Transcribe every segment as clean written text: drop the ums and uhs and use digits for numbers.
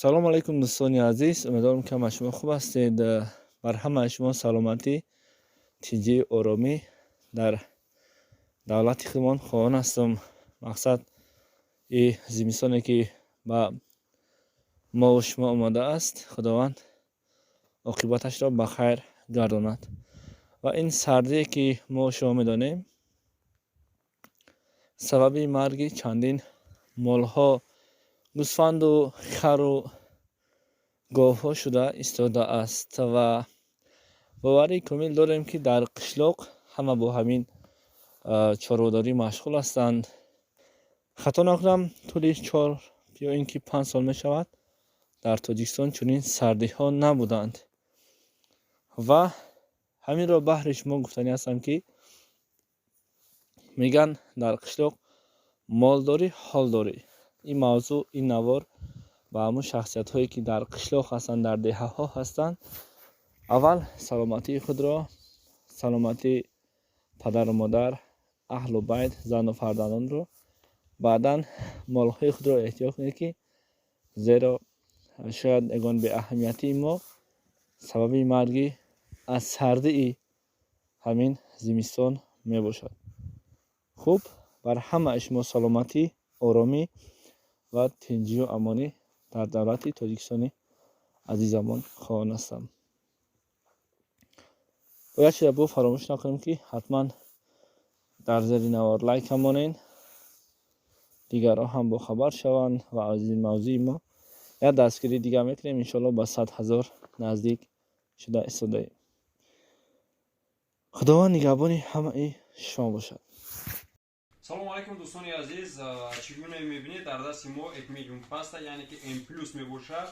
Салому алайкум, дӯстони азиз. Умедворам, ки ҳама шумо хуб ҳастед. Бар ҳамаи шумо саломатӣ, тинҷию оромӣ дар давлати худмон хоҳон ҳастам. Мақсад, и зимистоне, ки ба мову шумо омадааст, Худованд оқибаташро ба хайр гардонад. Ва ин сардие, ки мо шумо медонем, сабаби марги чандин молҳо, гӯсфанду хару говҳо шуда истодааст. Ва боварии комил дорем, ки дар қишлоқ ҳама бо ҳамин чорводорӣ машғул ҳастанд. Хато накунам, тӯли 4 ё ин ки 5 сол мешавад, дар Тоҷикистон чунин сардиҳо набуданд. Ва ҳаминро баҳри шумо гуфтанӣ ҳастам, ки мегӯянд, дар қишлоқ мол дорӣ, ҳол дорӣ. Ин мавзӯъ, ин навор ба ҳамун шахсиятҳое, ки дар қишлоқ ҳастанд, дар деҳаҳо ҳастанд. Аввал саломатии худро, саломатии падару модар, аҳлу байт, зану фарзандонро, баъдан молҳои худро эҳтиёт кунед, ки зеро шояд ягон беаҳамиятии мо сабаби марги аз сардии ҳамин зимистон мебошад. Хуб, бар ҳамаи шумо саломатӣ, оромӣ ва тинҷию амонӣ дар давлати Тоҷикистони азизамон хоҳон ҳастам. Бояд чиза бо фаромӯш накунем, ки ҳатман дар зери навор лайка монед, дигарон ҳам бохабар шаванд. Ва аз ин мавзӯи мо як дастгирии дигар мекунем. Иншоалло, ба 100 000 наздик шуда истодаем. Худованд нигаҳбони ҳамаи шумо бошад. Салому алайкум, дӯстони азиз. Чӣ гуна мебинед, дар дасти мо Экмедиум паста, яъне ки М плюс мебошад.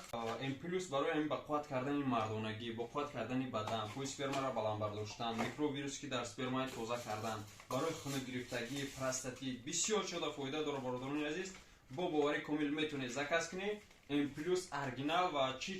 М плюс барои ҳамин бақувват кардани мардонагӣ, боқувват кардани бадан, бӯи спермаро баланд бардоштан, микровирус, ки дар спермаи, тоза кардан, барои хунугирифтагӣ, простатит бисёр чода фоида дорад. Бародарони азиз, бо боварӣ комил метавонед заказ кунед. М плюс оригинал ва чӣ.